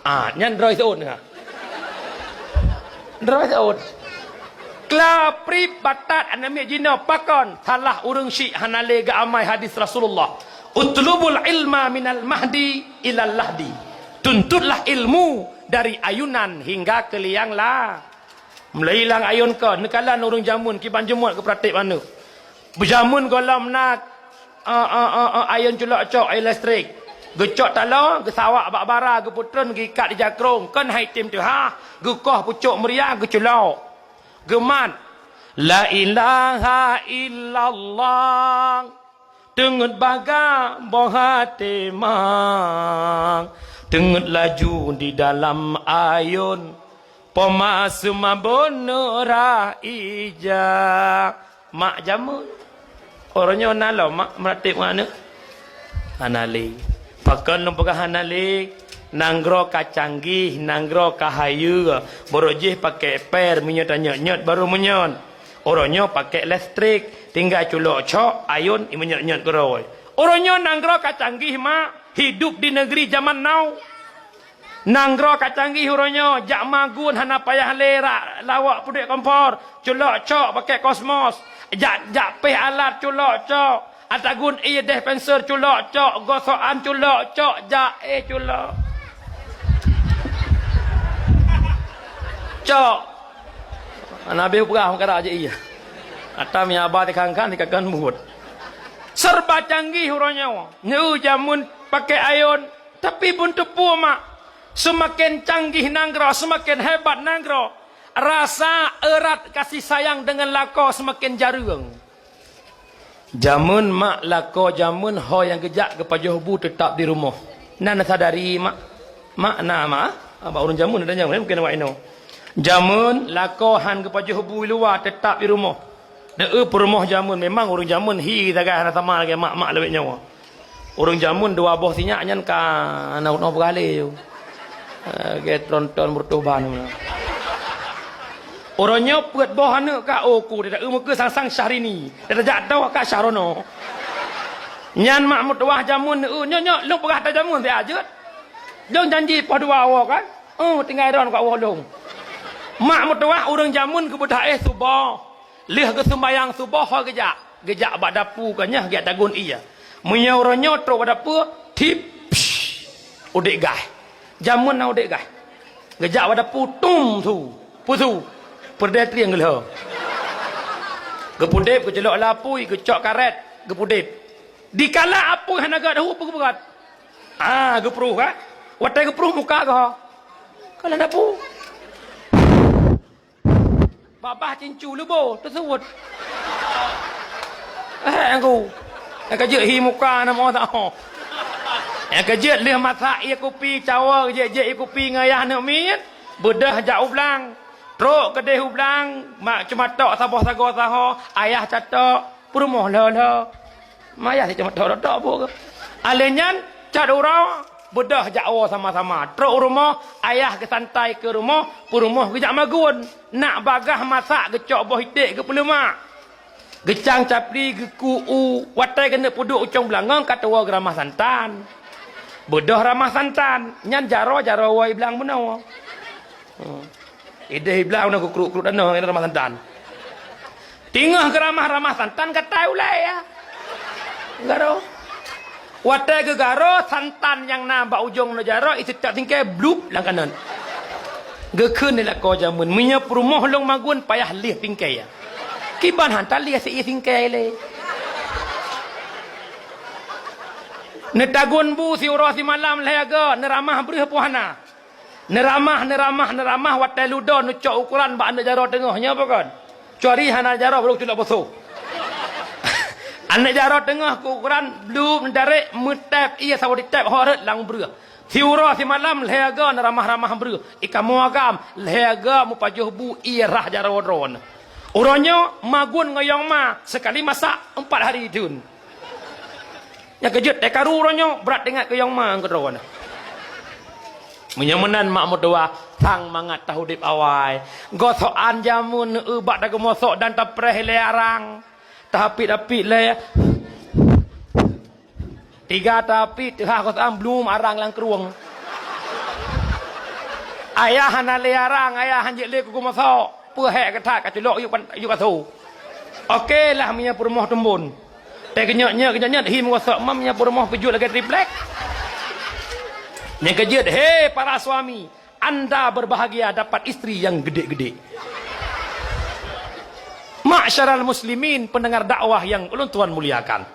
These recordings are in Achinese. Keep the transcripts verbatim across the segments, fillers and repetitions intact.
Ah, nyan droe seuôt na. Droe seuôt. Kla prip batat aneuk miet jinoe pakon salah ureuëng syiek hana lé geuamai hadis Rasulullah. "Utlubul ilma minal mahdi ilal lahdi." Tuntutlah ilmu dari ayunan hingga ke liang la. Mulai lam ayun kon, neukalon ureuëng jameun kiban jeumuet geupratik aneuk. Beujameun gohlom na, eh, eh, eh, eh, ayun culok cok, ayun listrik. Geucok taloe, geusawak bak bara, geupeutreun, geuikat di jakrong, kon hai tem teuhah, geukoh pucok meuria, geuculok. Geumat, "La ilaha illallah." Teungeut baga boh até mang, teungeut laju di dalam ayun, poma seumabon neurah ija. Mak jameun. Uroe nyoe na lom mak meuratéb ngon aneuk? Hana lé. Pakon lôn peugah hana lé? Nanggroe ka canggih, nanggroe ka hayeue. Barô jih pakai per, meunyoe tanyot-nyot barô meunyoe. Uroe nyoe pakai listrik, tinggai culok cok, ayun, i meunyoe-nyoe keurôi. Uroe nyoe nanggroe ka canggih, mak, hidup di negeri zaman now. Nanggroe ka canggih uroe nyoe, jak magun hana payah lé rak lawok peuduek kompor, culok cok pakai kosmos, jak, jak péh alat culok cok, atagun ié dispenser culok cok, gosokan culok cok, jak, eh, culok. Cok. Nabi peugah meukarak je iya. Ata mi aba tikangkan, tikangkan buet. Serba canggih uroe nyoe. Nyoe jameun pakai ayun, tapi buntut peue mak. Seumaken canggih nanggroe, seumaken hebat nanggroe. Rasa erat kasih sayang deungon lakoe seumaken jareueng. Jameun mak lakoe jameun ho nyang geujak geupajoh bu teutap di rumoh. Na neusadari mak? Mak na mak? Bak ureuëng jameun ada jameun, mungken awak inoe. Jameun lakoe han geupajoh bu i luwa, teutap di rumoh. Deuh peurumoh jameun, memang ureuëng jameun hi sagai hana sama lagée mak-mak lawét nyoe. Ureuëng jameun dua boh sinyak nyan ka na unoe beurale yo. Lagée tron-tron meureutôh ban. Uroe nyoe peuet boh aneuk ka, oh ku, teuda eu meuke sang-sang Syahrini, teuda jak doh ka Syahrono. Nyan mak meutuwah jameun, eu nyoe, nyoe lôn peugah ata jameun siat jeuet. Lôn janji poh dua woe kan? Oh, tinggai droen ka woe lôn. Mak meutuwah ureuëng jameun geubeudah éh suboh. Lheueh geuseumayang suboh ho geujak, geujak bak dapu ka nyoe geujak tagun ié. Meunyoe uroe nyoe trok bak dapu, tip, psh, udeb gaih. Jameun na udeb gaih. Geujak bak dapu, tum, su, pusu, peureudée trieng geulhö. Geupudeb, geuculok lam apui, geucok karet, geupudeb. Dikala apui hana gét hu, peugeupeugét. Ah, geupruh kan? Watée geupruh muka geuh. Ka lam dapu. Babah cincu leubo teuseuwot. Eh, aku. Nyang ka jeuet hi muka na mo tao. Nyang ka jeuet lheueh masak ié kupi cawa, jeuet-jeuet ié kupi ngon ayah aneuk miet, beudôh jak u blang. Trok keudeh u blang, mak cuma tok saboh sagoe saho, ayah catok, peurumoh lho-lho. Mayah si cuma tok-tok bu. Alé nyan cat uroe, beudôh jak woe sama-sama. Trok u rumoh, ayah geusantai keu rumoh, peurumoh geujak magun. Nak bagah masak geucok boh iték geupeuleumak. Geucang capli geuku u, watée keuneuk peuduek ucong beulangong ka tuwoe geuramah santan. Beudôh ramah santan, nyan jaroe-jaroe woe i blang bunoe. Hmm. Ideh i blang na geukruk-kruk tanoh ngon ramah santan. Teungoh geuramah-ramah santan gatai ulée ya. Garo. Watée geugaro santan nyang na bak ujong na jaroe, iseucok singke blup lam kanon. Geukheun lé lakoe jameun, meunyoe peurumoh lôn magun payah lieh singke ya. Kiban han talieh si singke lé. Neutagun bu siuroe simalam lhée go, neuramah breuh puhana. Neuramah, neuramah, neuramah, watée ludo neucok ukoran bak aneuk jaroe teungoh, nyoe pakon? Cuari hana jaroe, barô culok boso. Aneuk jaroe teungoh keu ukoran, blup neudarek, meutép ié saboh titép ho rhot lam breuh. Siuroe simalam lhée go neuramah-ramah breuh. Ikamoe agam, lhée go meupajoh bu ié rhah jaroe droeneuh. Uroe nyoe magun ngon yong ma, seukali masak empat hari thon. Nyang keujeuet teukaru uroe nyoe brat teuingat keu yong ma keudroe na. Meunyoe meunan mak meutuwah, sang mangat taudeb awai. Gosokan jameun eu bak tageumosok dan tapreh lé arang. Tahapit-hapit lé. Tiga tahapit teuhah gosokan blum arang lam krueng. Ayah hana lé arang, ayah han jeuet lé keu geumasok. Peue hék geutak ka culok yue pan-, yue kasô. Oke lah meunyoe peurumoh teumbon. Teuh geunyot-nyot, geunyot-nyot hi meugosok, mam meunyoe peurumoh peujeuet lagèe triplek. Nyang keujeuet, he para suami, anda berbahagia dapat istri yang gede-gede. Ma'syaral muslimin, pendengar dakwah yang ulôn tuan muliakan.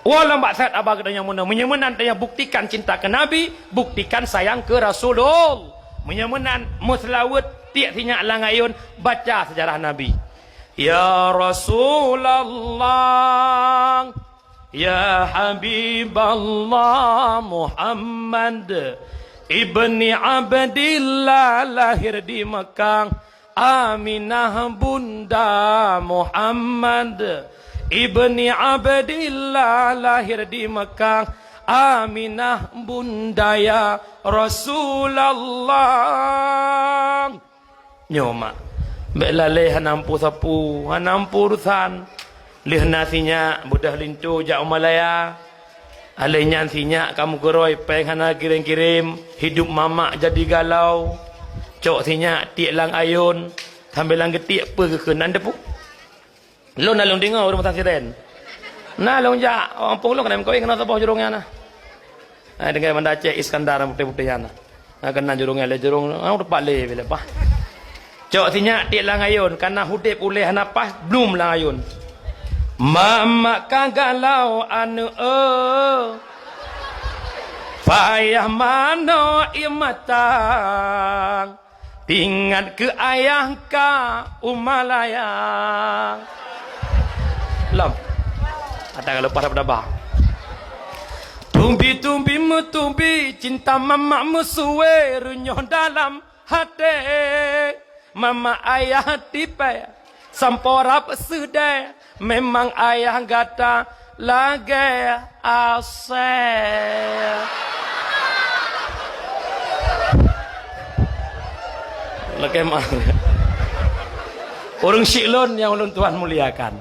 Wallah, bak that aba geutanyoe meunan, meunyoe meunan tanyoe buktikan cinta keu Nabi, buktikan sayang keu Rasulullah. Meunyoe meunan, meuseulaweuet tiek sinyak lam ayôn, baca sejarah Nabi. Ya Rasulullah, ya Habiballah Muhammad ibni Abdillah lahir di Mekah. Aminah bunda Muhammad ibni Abdillah lahir di Mekah. Aminah bunda ya Rasulullah. Nyoe mak, bèk lalée hana ampu sapu, hana ampu urusan. Lheueh na sinyak beudôh linto jak u Malaya. Alèh nyan sinyak ka meugeurôi, péng hana kirém-kirém, hidup mamak jadi galau. Cok sinyak tiek lam ayôn, sambilan geutiek peue geukheun nan deupeu. Lôn na lôn deungoe ureueng pasang siren. Na lôn jak, ureueng gampông lôn ka na meukawen keunoe saboh jurông nyan na. Hai, deungon Banda Aceh Iskandar putéh-putéh nyan na. Nah, keunan jurông nyan lé jurông, ah, teumpat lé bilé bah. Cok sinyak tiek lam ayôn, kana udép ulèe hana paih, blum lam ayôn. Mamak ka galau aneuk eu. Payah manoe ié matang. Tingat keu ayah ka u Malaya. Lom. Ata ka leupah daba-daba. Tumbi-tumbi meutumbi, cinta mamak meusuwe, reunyoh dalam até. Mamak ayah tipée, sampoe rab seudée, memang ayah gata lagée asée. Lagée ma-, ureueng syik lôn nyang ulôn tuan muliakan.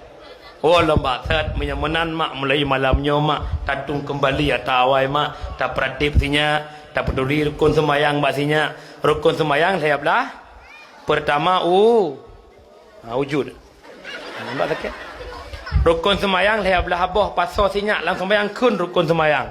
Oh, lom bak that, meunyoe meunan mak, mulai malam nyoe mak, tatung keumbali ata awai mak, tapeuratéb sinyak, tapeuduli rukon seumayang bak sinyak. Rukon seumayang lhée blaih. Peurtama u-, ha, ujud. Nampak sakét? Rukon seumayang lhée blaih boh, pasoe sinyak lam seumayang kheun rukon seumayang.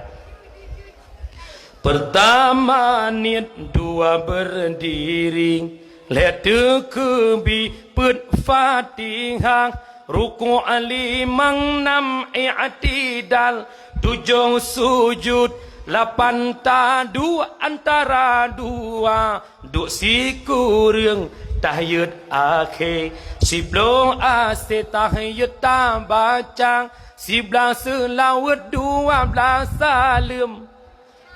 Peurtama niet, dua berdiri, lhée teukeubi, peuet Fatihah, rukuk limong, nam i'tidal, tujoh sujud, lapan taduek antara dua, duek sikureueng tahiyat akhé, siploh asoe tahiyat tabaca, siblaih seulaweuet, dua blaih saleuem.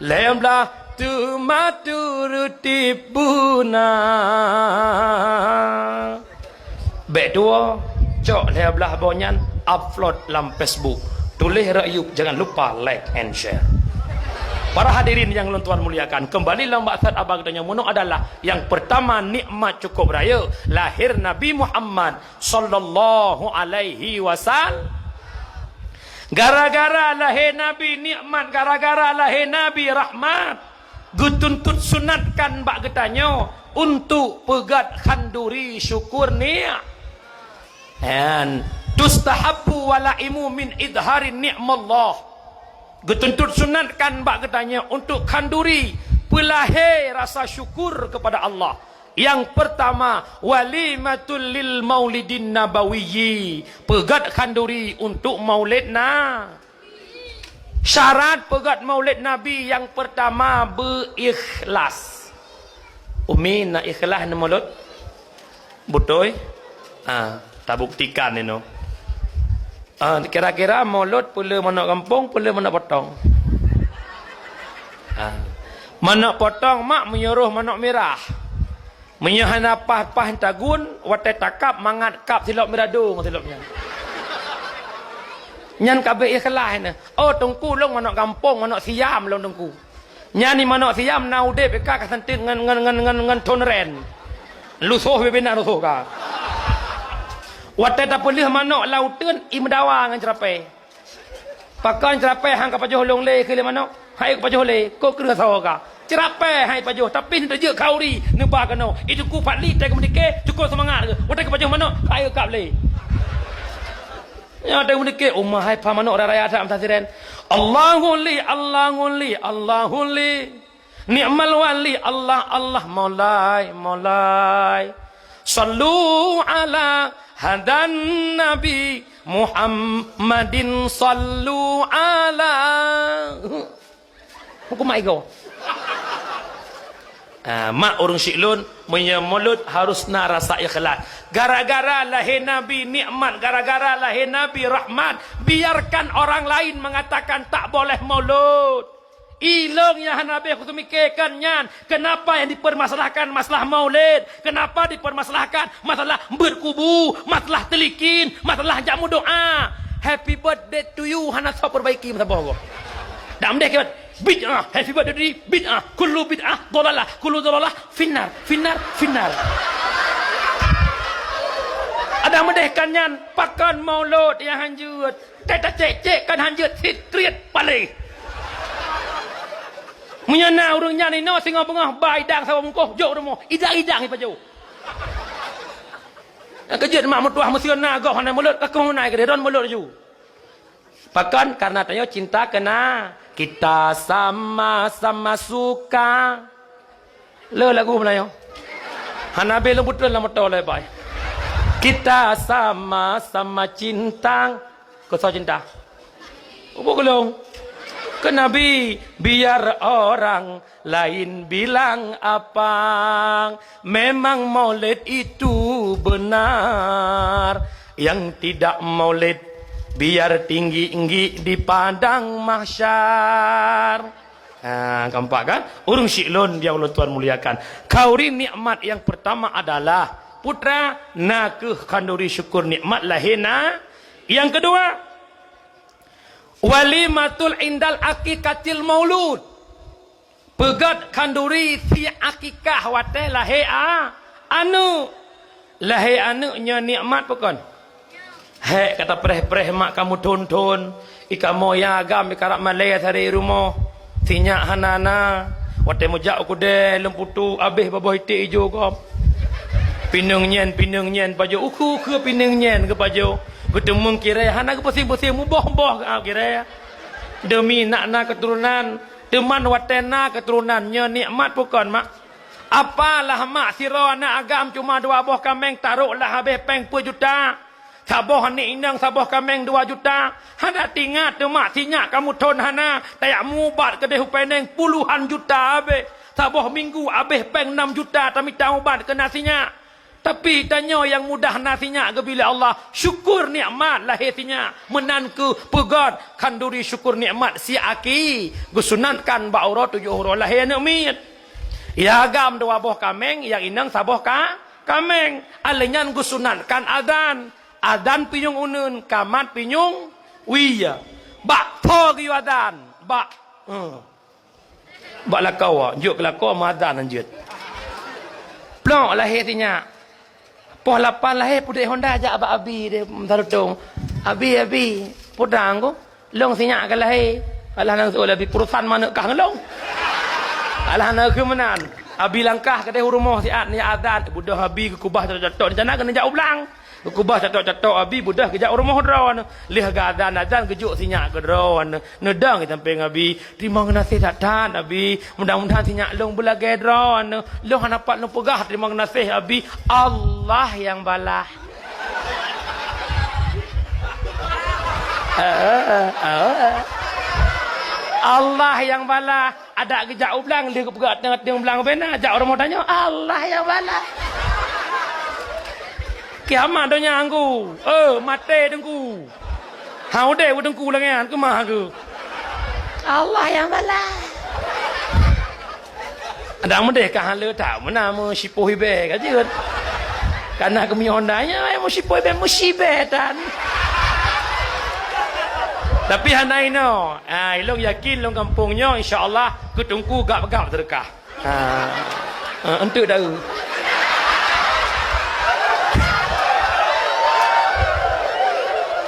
Lhée blaih teuma teureutib beuna. Bék tuwoe, cok lhée blaih boh nyan, upload lam Facebook. Tuléh reuyueb, jangan lupa like and share. Para hadirin nyang lôn tuan muliakan, keumbali lam bak that aba geutanyoe meunoe adalah nyang peurtama nikmat cukup rayeuk, lahé Nabi Muhammad sallallahu alaihi wasal-, gara-gara lahé Nabi nikmat, gara-gara lahé Nabi rahmat, geutuntot sunatkan bak geutanyoe untuk peugét khanduri syukur ni-, an, tustahabbu walaimu min idhari ni'mallah. Geutuntot sunatkan bak geutanyoe untuk khanduri peulahé rasa syukur kepada Allah. Nyang peurtama, walimatul lil maulidin nabawiyyi, peugét khanduri untuk maulid na. Syarat peugét maulid Nabi nyang peurtama beuikhlas. Umi na ikhlas na maulid? Beutôi? Ah, tabuktikan inoe. Ah, kira-kira maulid peue le manok gampông, peue le manok potong? Ah. Manok potong mak meunyoe roh manok mirah. Meunyoe hana paih-paih tagun, watée takab mangat kab silop mirado ngon silop nyan. Nyan ka bék ikhlas nyan. Oh, teungku, lôn manok gampông, manok siam lôn teungku. Nyan ni manok siam na udeb ka, ka seunteuet ngon, ngon, ngon, ngon, ngon thon ren. Lusoh bibina lusoh ka. Watée tapeuleueh manok lam uteuen, i meudawa ngon ceurapée. Pakon ceurapée han ka pajoh lôn lé keu lé manok? Hai ka pajoh lé, kok kreueh sawoe ka. Ceurapée hai pajoh, tapi neuteujeuk khauri neuba keunoe. Itu ku Fadli tai keumeudike, cukôp seumangat geuh. Watée geupajoh manok, hai geukab lé. Nyan watée keumeudike, uma hai pha manok raya-raya that meusajan. Allahu li, Allahu li, Allahu li. Ni'mal wali, Allah, Allah, maulai, maulai. Sallu ala hadan nabi Muhammadin, sallu ala. Hukum mak igo. Ah, mak ureuëng syiek lôn, meunyoe mulod harus na rasa ikhlas. Gara-gara lahé Nabi nikmat, gara-gara lahé Nabi rahmat, biarkan orang lain mengatakan tak boleh mulod. Ilong nyang hana habéh kuteumikirkan nyan, kenapa yang dipermasalahkan masalah maulid? Kenapa dipermasalahkan masalah berkubu, masalah teulikin, masalah jak meudoa? Happy birthday to you hana soe perbaiki meusaboh-boh. Dak meudah kiban, bid'ah, happy birthday to you, bid'ah, kullu bid'ah dolalah, kullu dolalah finnar, finnar, finnar. Ada meudah kan nyan, pakon maulud nyang hanjeuet. Tét tacék-cék kan hanjeuet sit kriet paléh. Meunyoe na ureuëng nyan inoe singoh beungoh ba idang saboh bungkôh jok rumoh, idang-idang ipajoh. Nyang keujeuet mak meutuah meuseuen na goh hana mulod, ka keuh meunai keudeh ron mulod laju. Pakon? Karena tanyoe cinta keuna kita sama-sama suka. Le lagu Melayu. Hana habéh lôn putôh lam moto le bai. Kita sama-sama cinta. Keu soe cinta? Ubak geulong. Keu Nabi, biar orang lain bilang apa. Memang maulid itu benar. Yang tidak maulid, biar tinggi-tinggi di padang mahsyar. Ha, keempat kan? Ureuëng syiek lôn nyang ulôn tuan muliakan. Khauri nikmat yang pertama adalah, putra, na kheueh khanduri syukur nikmat lahé na. Yang kedua, walimatul indal aqiqatil maulud. Peugét khanduri sie akikah watée lahé a-, aneuëk. Lahé aneuëk nyoe nikmat pakon? Hék ka tapreh-preh mak kamoe thon-thon, i kamoe nyang agam i karab malée sabe i rumoh. Sinyak hana na. Watée meujak u keudée lôn putôh, abéh baboh iték ijo gob. Pineung nyan, pineung nyan pajoh, ukeue-ukeue pineung nyan geupajoh. Geuteumeung kirée hana geupeusieng-peusieng, muboh-boh geuab kirée. Demi nak na keuturonan, teuma watée na keuturonan nyoe nikmat pakon, mak? Apalah mak sidroe aneuëk agam cuma dua boh kaméng tarok lah habéh péng peuet juta. Saboh aneuëk inong saboh kaméng dua juta. Hana teuingat teuh mak sinyak kamoe thon hana, tajak mubat keudeh u Penang puluhan juta habéh. Saboh minggu habéh péng nam juta tamita ubat keu na sinyak. Tapi tanyoe nyang mudah na sinyak geubri lé Allah, syukur nikmat lahé sinyak. Meunan kheueh peugét khanduri syukur nikmat sie aki geusunatkan bak uroe tujoh uroe lahé aneuëk miet. Nyang agam dua boh kaméng, nyang inong saboh ka-, kaméng. Alèh nyan geusunatkan azan. Azan pinyueng uneuen, kamat pinyueng wie. Bak tho geuyue azan. Bak, eh, bak lakoe, jeuet keu lakoe meuazan jeuet. Plok lahé sinyak. Poh lapan lahé peuduek honda jak bak abi di Meusareutong. "Abi, abi, peue dang ko? Lôn sinyak ka lahé." "Alah, nang seuôt abi, peurusan manök kah ngon lôn." Alah, na kheueh meunan. Abi langkah keudeh u rumoh siat neujak azan. Beudôh abi geukeubah catok-catok, rencana keuneuk jak u blang. Geukeubah catok-catok abi, beudôh geujak u rumoh droeneuh. Lheueh geuazan-azan geujok sinyak keu droeneuh. Neudong i sampéng abi. "Teurimong geunaséh that-that, Abi. Mudah-mudahan sinyak lôn beulagée droeneuh. Lôn hana pat lôn peugah teurimong geunaséh, Abi. Allah nyang balah." Allah nyang balah. Adak geujak u blang, lheueh geupeugah teungoh-teungoh blang bena, jak u rumoh tanyoe, Allah nyang balah. Kiamat donya anggu. Eh, maté teungku. Ha udeb u teungku lagée nyan keumah keuh. Allah nyang balah. Adak meudeh ka haleue that meunan meusipoh ibée ka jeuet. Kana geumiyueb honda nyan meusipoh ibée meusibée tan. Tapi hana inoe. Ah, ilong yakin lom gampông nyoe insya Allah keu teungku gab-gab seudeukah. Ha. Ha, enteuk daun.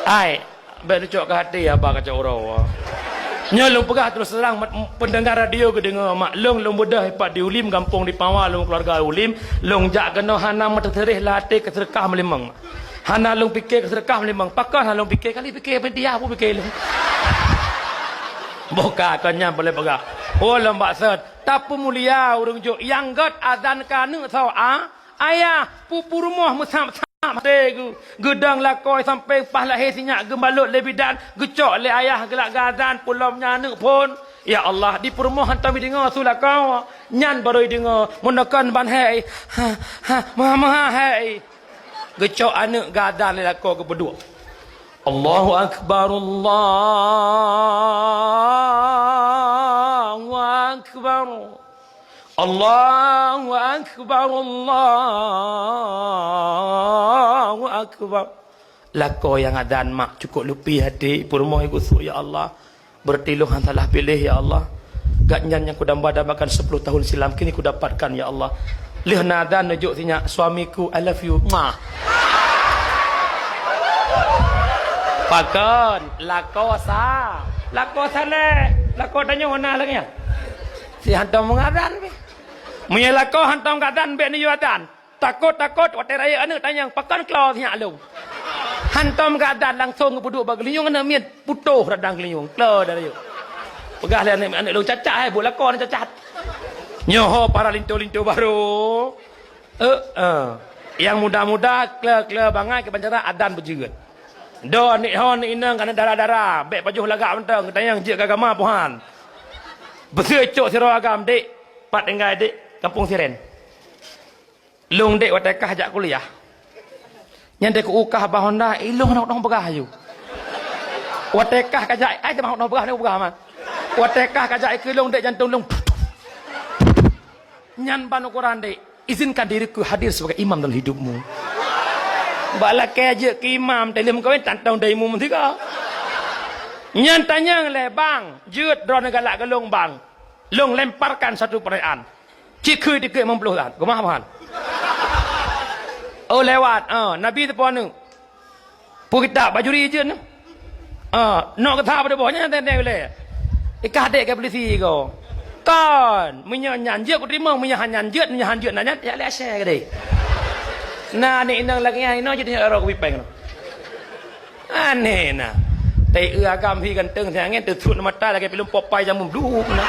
Ai, bèk neucok keu até haba kacok uroe. Nyoe lôn peugah terus terang, mat-, pendengar radio geudeungoe, mak lôn, lôn beudôh ipat di Ulim, gampông di Pawa, lôn keuluwarga Ulim, lôn jak keunoe hana meuteuseuréh lam até keuseudeukah meulimong. Hana lôn pike keuseudeukah meulimong. Pakon hana lôn pike? Kali pike media, peue pike lôn? Buka kon nyan boleh peugah. Oh, lôn maksud, tapeumulia ureuëng jok nyang gét azan keu aneuk soe a-, ayah, peurumoh meusab-sab até geu-, geudong lakoe sampoe paih lahé sinyak geubalot lé bidan, geucok lé ayah geulak geuazan, peulom nyan aneuk phon. Ya Allah, di peurumoh hantom jideungoe su lakoe, nyan barô jideungoe, meunokon ban hai, ha, ha, meuha-meuha hai. Geucok aneuk geuazan lé lakoe geupeuduek. Allahu Akbar, Allahu Akbar. Allahu Akbar, Allahu Akbar. Lakoe nyang azan mak cukôp leupie até, peurumoh geusu, ya Allah. Berarti lôn han salah piléh, ya Allah. Gobnyan nyang kudamba-dambakan sepuluh tahun silam, kini kudapatkan, ya Allah. Lheueh na azan neujok sinyak, "Suamiku, I love you." Mwah. Pakon? Lakoe sa-, lakoe saleh. Lakoe tanyoe na lagée nyan. Si hantom meungazan pih. Meunyoe lakoe hantom geuazan, bék neuyue azan. Takot-takot watée rayeuk aneuk tanyong, "Pakon klo sinyak lôn?" Hantom geuazan langsong geupeuduek bak geulinyueng aneuk miet, putôh radang geulinyueng. Klo dah rayeuk. Peugah lé aneuk, "Aneuk lôn cacat hai, buet lakoe nyan cacat." Nyoe ho para linto-linto barô. Eh, eh. Nyang muda-muda, kle-kle bangai keu bancara adan beujeuet. Do aneuk ho aneuk inong kana dara-dara, bék pajoh lagak mantong, geutanyong jeuet keu agama pohan. Beuseucok sidroe agam, "Dek, pat tinggai dek?" "Kampung Siren." "Lôn dek watée kah jak kuliah, nyan dek keu ukah bah honda, ilôn hana udong peugah aju. Watée kah ka jak, ai teuma udong peugah, udong peugah man. Watée kah ka jak ikeue lôn dek, jantung lôn." Nyan ban ukuran dek, izinkan diriku hadir sebagai imam dalam hidupmu. Bak lakée jeuet keu imam, teuh lheueh meukawen tantong dai imum tiga. Nyan tanyong lé bang, jeuet droeneuh galak keu lôn bang. Lôn lemparkan satu pertanyaan. Cit khui tiket limong ploh ribèe. Keumah pahan? Oh lewat. Ah, Nabi teupeu aneuk. Peue kitab bajuri jeuet nyoe? Ah, nok keusa pada boh nyan teng-teng ulèe. Ikah dek ke polisi ko. Kon, meunyoe nyan jeuet kuteurimong, meunyoe han nyan jeuet, meunyoe han jeuet na nyan, jak lé asèe keudeh. Na aneuk inong lagèe nyan inoe jeuet nyoe aro kubipèng nyoe. Aneh na. Tai eu agam hi ganteng siangén teusuet mata lagèe filem Popeye jameun blup na.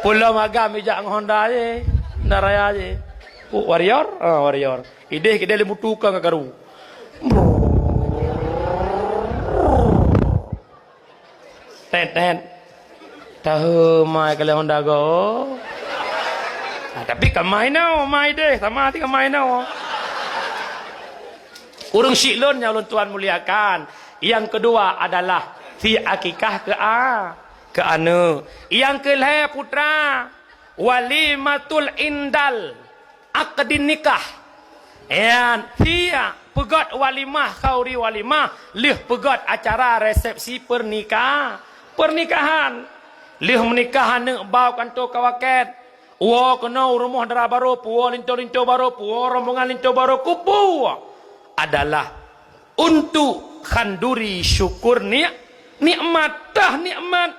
Peulom agam ijak ngon Honda je, Honda Raya je. Oh, Warrior? Ah, Warrior. Ideh kideh lé mutu ka ngakaru. Tet, tet. Tahu mai kalian Honda go. Ah, tapi kamai nau, mai deh, sama hati kamai nau. Ureueng syiek lôn nyang lôn tuan muliakan. Yang kedua adalah fi akikah ke a, ke aneuk. Yang kelhèe putra, walimatul indal akdin nikah. Yan, pia peugöt walimah, khauri walimah, lheueh peugöt acara resepsi pernika-, pernikahan. Lheueh meunikah aneuk bau kanto kawakét. Woe keunoe u rumoh dara barô, puwoe linto-linto barô, puwoe rombongan linto barô, kupu adalah untuk khanduri syukur ni-, nikmat, tah nikmat.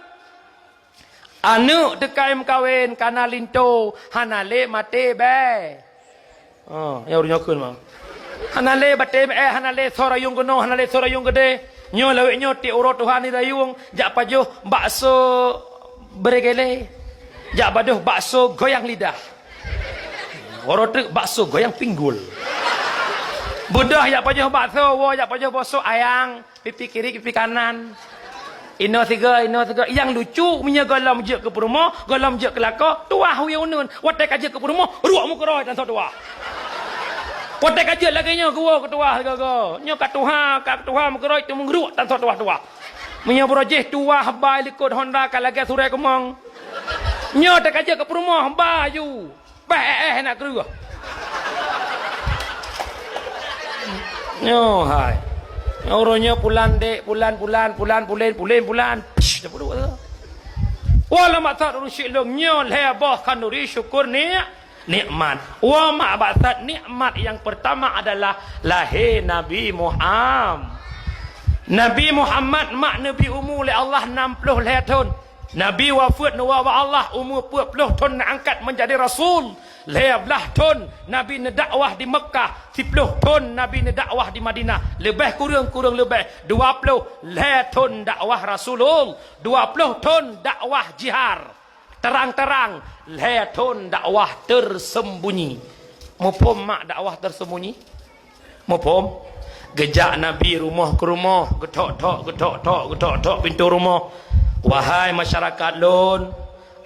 Aneuk teuka meukawen kana linto, hana lé maté bèe. Oh, nyang ureueng nyoe kheun, Bang. Hana lé maté bèe, hana lé soe rayueng keunoe, hana lé soe rayueng keudeh. Nyoe lawét nyoe tiep uroe tuha ni rayueng, jak pajoh bakso beregele. Jak pajoh bakso goyang lidah. Uroe teuk bakso goyang pinggul. Beudôh jak pajoh bakso, woe jak pajoh bakso ayang. Pipi kiri, pipi kanan. Inoe sigoe, inoe sigoe. Nyang lucu, meunyoe gohlom jeuet keu peurumoh, gohlom jeuet keu lakoe, tuwah uyueng uneun. Watèe ka jeuet keu peurumoh, ruek meukeurôi tan soe tuwah. Watèe ka jeuet lagèe nyoe, geuwoe keu tuwah sigoe-goe. Nyoe ka tuha, ka tuha meukeurôi, teumeuruek tan soe tuwah-tuwah. Meunyoe beurojeh tuwah, ba likot Honda ka lagèe surèe keumong. Nyoe teuka jeuet keu peurumoh, ba aju. Bah, eh, eh, nak keureuh. Nyoe hai. Nyoe uroe nyoe pulan dek, pulan, pulan, pulan, pulen, pulen, pulan. Psh, dah puduk tu. Wala maksud ureueng syiek lôn nyoe lhèe boh khanduri syukur ni-, nikmat. Wa ma maksud nikmat yang pertama adalah lahé Nabi Muham-, Nabi Muhammad mak neubri umu lé Allah nam ploh lhée thon. Nabi wafeuet neuwoe bak Allah umu peuet ploh thon neuangkat meujadi rasul. Lhée blaih thon Nabi neudakwah di Meukah, siploh thon Nabi neudakwah di Madinah. Leubeh kureueng-kureueng leubeh dua ploh lhée thon dakwah rasulul, dua ploh thon dakwah jihar. Terang-terang, lhée thon dakwah tersembunyi. Muphom mak dakwah tersembunyi? Muphom? Geujak Nabi rumoh keu rumoh, geuthok-thok, geuthok-thok, geuthok-thok pintoe rumoh. Wahai masyarakat lôn,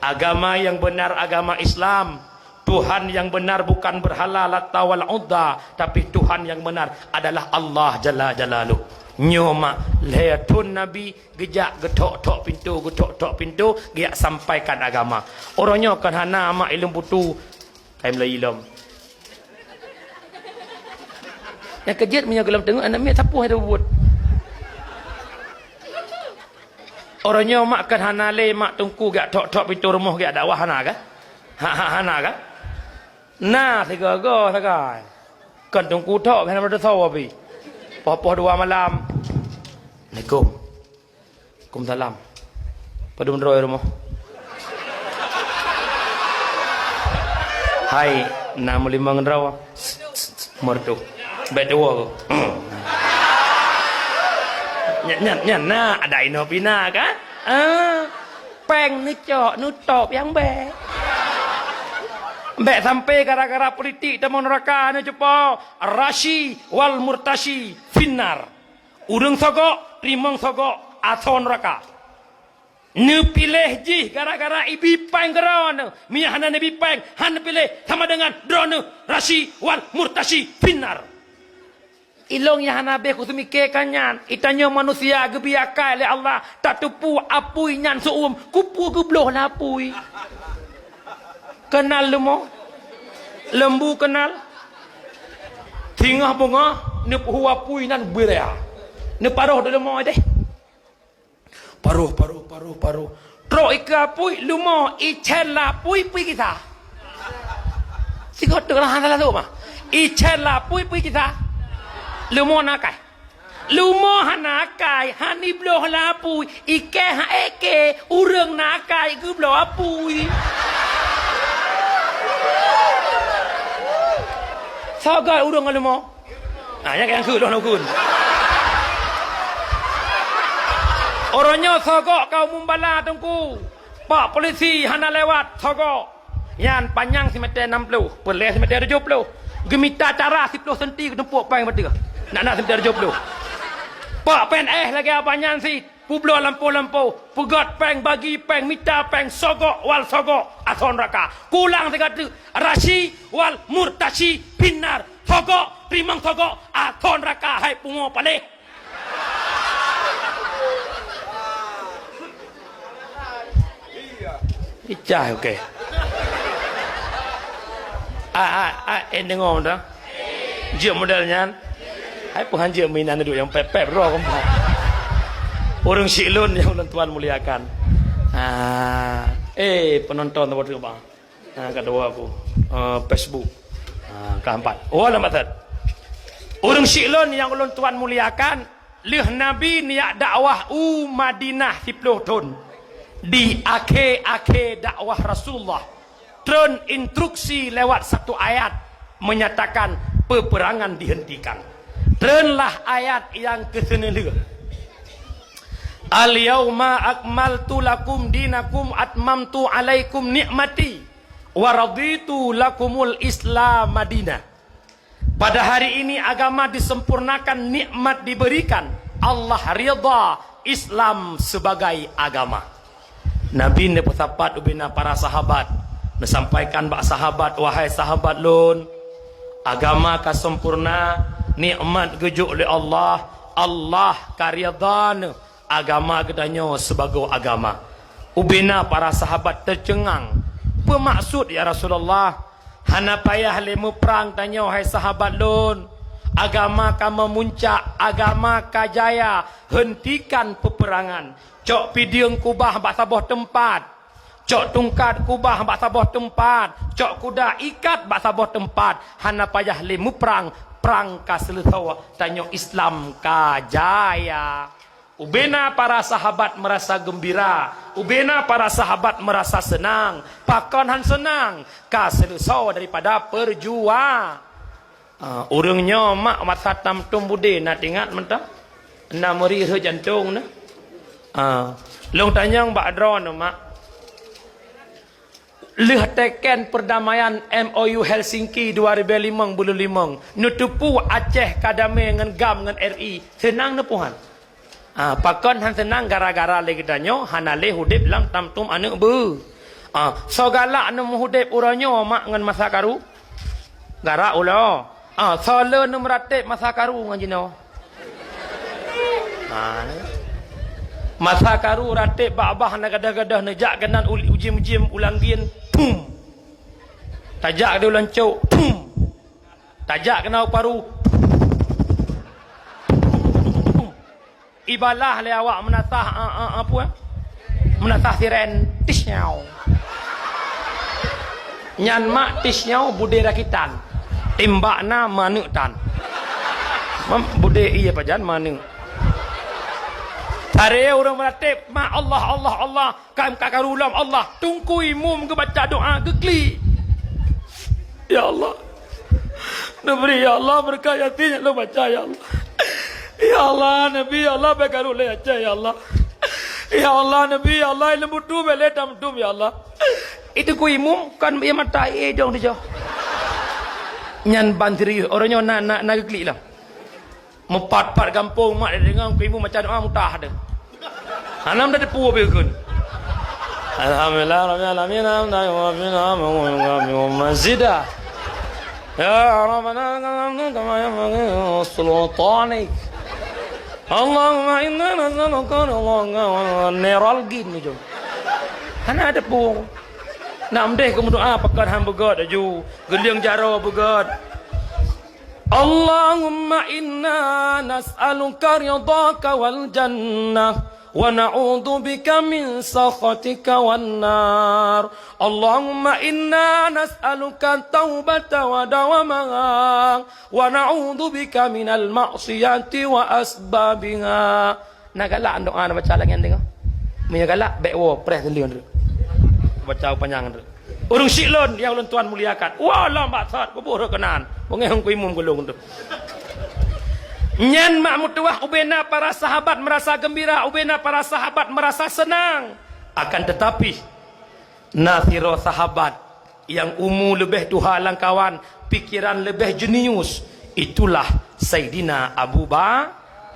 agama nyang beunar agama Islam. Tuhan nyang beunar bukan berhala Lata wal Uzza, tapi Tuhan nyang beunar adalah Allah Jalla Jalaluh. Nyoe mak lhée thon Nabi geujak geuthok-thok pintoe, geuthok-thok pintoe, geujak sampaikan agama. Uroe nyoe kon hana mak ileuem butu, hai meulayi lom. Nyang keujeuet meunyoe gohlom teungoh aneuk miet sapeue hai buet. Uroe nyoe mak kon hana lé mak teungku geujak thok-thok pintoe rumoh geujak dakwah hana kah? Ha, ha, hana kah? Na sigoe-goe sagai. Kon teungku thok, hana meudesya pih. Poh-poh dua malam. Assalamualaikum. Waalaikumsalam. Padum droe rumoh? Hai, na meulimong droe. Merdu. Bèk tuwo. Nyan, nyan, nyan na ada inoe pih na kan? Ah. Péng neucok, neutôp nyang bèk. Bèk sampai gara-gara politik tamong neuraka neucupa, rashi wal murtashi finnar. Ureueng sogok, teurimong sogok, asoe neuraka. Neupiléh jih gara-gara ibi péng keu droeneuh, meunyo hana neubi péng, hana neupiléh sama dengan droeneuh rashi wal murtashi finnar. Ilôn nyang hana habéh kuseumiké ka nyan, itanyoe manusia geubri akai lé Allah, tateupeue apui nyan seu-uem, kupeue geubloh lé apui. Keunal leumo? Leumbu keunal? Singoh beungoh neupeuhu apui nyan beurea. Neuparoh di leumo deh. Paroh, paroh, paroh, paroh. Trok ikeue apui, leumo icén lapui pui gisa. Sigoe teuk lah hana lalu mah. Icén lapui pui gisa. Leumo na akai. Leumo hana akai, hana ibloh lapui. Ikée ha ék, ureueng na akai geubloh apui. Sagai ureueng ngon leumo. Ah, nyan nyang keu lôn ukun. Uroe nyoe sogok ka umum bala teungku. Pak polisi hana lewat sogok. Nyan panyang simètè nam ploh, peuleh simètè tujoh ploh. Geumita cara siploh senti geutumpok péng bateuh. Nak na simètè tujoh ploh. Pak P N S lagèe abah nyan sit. Peubloe lampôh-lampôh, peugöt péng, bagi péng, mita péng, sogok wal sogok, asoe neuraka. Kulang sigoe teuk, rashi wal murtashi finnar. Sogok, teurimong sogok, asoe neuraka, hai pungo paléh. Icah, oke. Ah, ah, ah, eh, deungoe dah. Jeuet model nyan. Hai peuhan jeuet meuinan duek nyang pép-pép roh keumpat. Ureueng syiek lôn nyang ulôn tuan muliakan. Ah, eh, penonton tempat tu, Bang. Ah, kedua aku. Ah, Facebook. Ah, keempat. Oh, lambat that. Ureueng syiek lôn nyang ulôn tuan muliakan, lheueh Nabi neujak dakwah u Madinah siploh thon. Di akhé-akhé dakwah Rasulullah, treun instruksi lewat satu ayat menyatakan peperangan dihentikan. Treunlah ayat nyang keuseuneulheueh. "Al-yauma akmaltu lakum dinakum atmamtu alaikum ni'mati wa raditu lakumul Islam madina." Pada hari ini agama disempurnakan, nikmat diberikan. Allah ridha Islam sebagai agama. Nabi neupeusapat ubena para sahabat, neusampaikan bak sahabat, "Wahai sahabat lôn, agama ka sempurna, nikmat geujok lé Allah, Allah ka ridha neuh agama geutanyoe sibagoe agama." Ubena para sahabat teuceungang, "Peue maksud, ya Rasulullah?" "Hana payah lé muprang tanyoe, hai sahabat lôn. Agama ka meumuncak, agama ka jaya. Heuntikan peuperangan. Cok pideung kubah bak saboh teumpat. Cok tungkat kubah bak saboh teumpat. Cok kuda ikat bak saboh teumpat. Hana payah lé muprang, Prang ka seuleusoe, tanyoe Islam ka jaya. Ubena para sahabat merasa gembira, ubena para sahabat merasa senang. Pakon han senang? Ka seuleusoe daripada perjuangan. Ah, ureuëng nyoe mak masa tam tum budé na tingat mantong. Na meuri rhot jantong na. Ah, lôn tanyong bak droeneuh mak. Lheueh teken perdamaian M O U Helsinki dua ribu limong buleuen limong, neuteupeue Aceh ka damé ngon GAM ngon R I, seunang neupeuhan? Ah, pakon han seunang? Gara-gara lé geutanyoe hana lé udeb lam tam tum aneuëk beu. Ah, soe galak neumeuudeb uroe nyoe mak ngon masa karu? Gara ulo. Ah, soe le neumeuratéb masa karu ngon jinoe? Ah, masa karu ratéb bak babah na gadôh-gadôh neujak keunan u-, ujiem-ujiem u Langgien, pum. Tajak di u Lancok, pum. Tajak keunan u Paru. Ibalah lé awak meunasah, a, a, a, peue? Meunasah siren. Tisnyau. Nyan mak tisnyau budé rakitan. Timbak na maneuek tan. Mam, budé iya pajan maneuek. Tare ureuëng meuratéb, mak Allah, Allah, Allah. Ka, ka karu lom Allah, teungku imum geubaca doa geuklik. Ya Allah. Neubri ya Allah beureukat Yasin nyang lôn baca ya Allah. Ya Allah, Nabi ya Allah, bèk karu lé Aceh ya Allah. Ya Allah, Nabi ya Allah, ileuem butu bèk lé tam dum ya Allah. Itu ku imum kan ia mata idong dijah. Nyan ban serius, orang nyoe na, na, na geuklik lah. Meupat-pat gampông mak deungon ku imum baca doa mutah deh. Hana meuteupeu beukon. Alhamdulillah rabbil alamin hamdan yuwafi ni'amahu wa yukafi mazidah. Ya Rabbana lakal hamdu kama yanbaghi li sultanik. Allahumma inna nas'aluka ridhaka wa neral gin ujung. Hana teupeu. Nak mdeh keu meudoa pakon han beugöt laju. Geulieng jaroe beugöt. Allahumma inna nas'aluka ridhaka wal jannah, wa na'udzubika min sakhatika wan nar. Allahumma inna nas'aluka taubata wa dawamaha, wa na'udzubika minal ma'siyati wa asbabiha. Na galak doa na baca lagée nyan deungoe. Meunyoe galak, bék woe preh teuleueng teuk. Baca panyang teuk. Ureuëng syiek lôn nyang ulôn tuan muliakan. Wah, lom bak that, peubuet rot keunan. Beungéh hong ku imum geulong tu. Nyan mak meutuwah ubena para sahabat merasa gembira, ubena para sahabat merasa senang. Akan tetapi, na sidroe sahabat nyang umu leubeh tuha lam kawan, pikeran leubeh jenius, itulah Saidina Abu Ba-,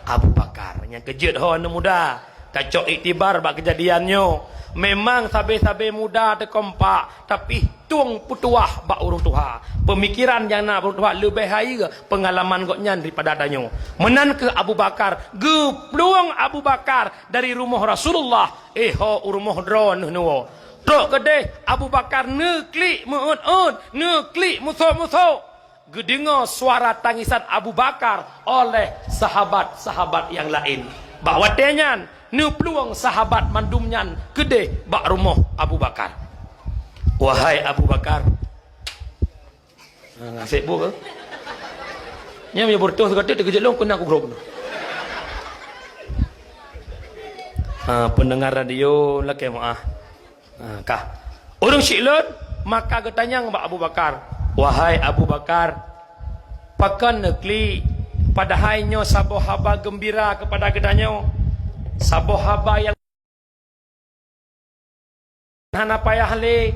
Abu Bakar. Nyang keujeuet ho aneuk muda, tacok iktibar bak keujadian nyoe. Memang sabe-sabe muda teukompak, tapi tueng peutuwah bak ureuëng tuha. Pemikiran nyang na ureuëng tuha leubeh hayeue pengalaman gobnyan daripada tanyoe. Meunan keuh Abu Bakar, geuplueng Abu Bakar dari rumoh Rasulullah, eh ho u rumoh droeneuh neuwoe. Trok keudeh Abu Bakar neuklik meuôt-ôt, neuklik musôk-musôk. Geudeungoe suara tangisan Abu Bakar oleh sahabat-sahabat nyang laén. Bak watée nyan, neuplueng sahabat mandum nyan keudeh bak rumoh Abu Bakar. "Wahai Abu Bakar," ah, ngasek bu ke? Nyan meunyoe beureutoh sigoe teuk teukeujot lôn keunan kugrob. Ah, peundengar radio lakée meuáh. Ha, ka. Ureuëng syiek lôn, maka geutanyong bak Abu Bakar, "Wahai Abu Bakar, pakon neuklik, padahai nyoe saboh haba geumbira keupada geutanyoe, saboh haba nyang hana payah lé.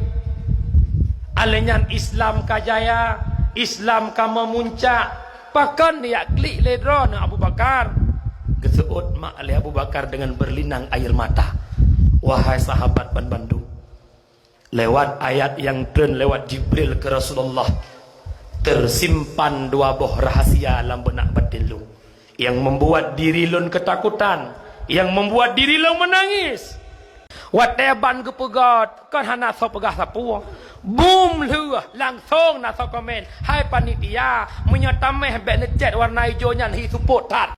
Alèh nyan Islam ka jaya, Islam ka meumuncak, pakon neujak klik lé droeneuh Abu Bakar?" Geuseuôt mak lé Abu Bakar deungon beurlinang air mata, "Wahai sahabat banbandum, lewat ayat nyang treun lewat Jibril keu Rasulullah, teusimpan dua boh rahasia lam beunak baten lôn, nyang membuat diri lôn keutakutan, nyang membuat diri lôn meunangis." Watée ban geupeugét, kon hana soe peugah sapeue. Bum lheueh, langsong na soe komen, "Hai panitia, meunyoe taméh bék neucét warna ijo nyan hi seupôt that."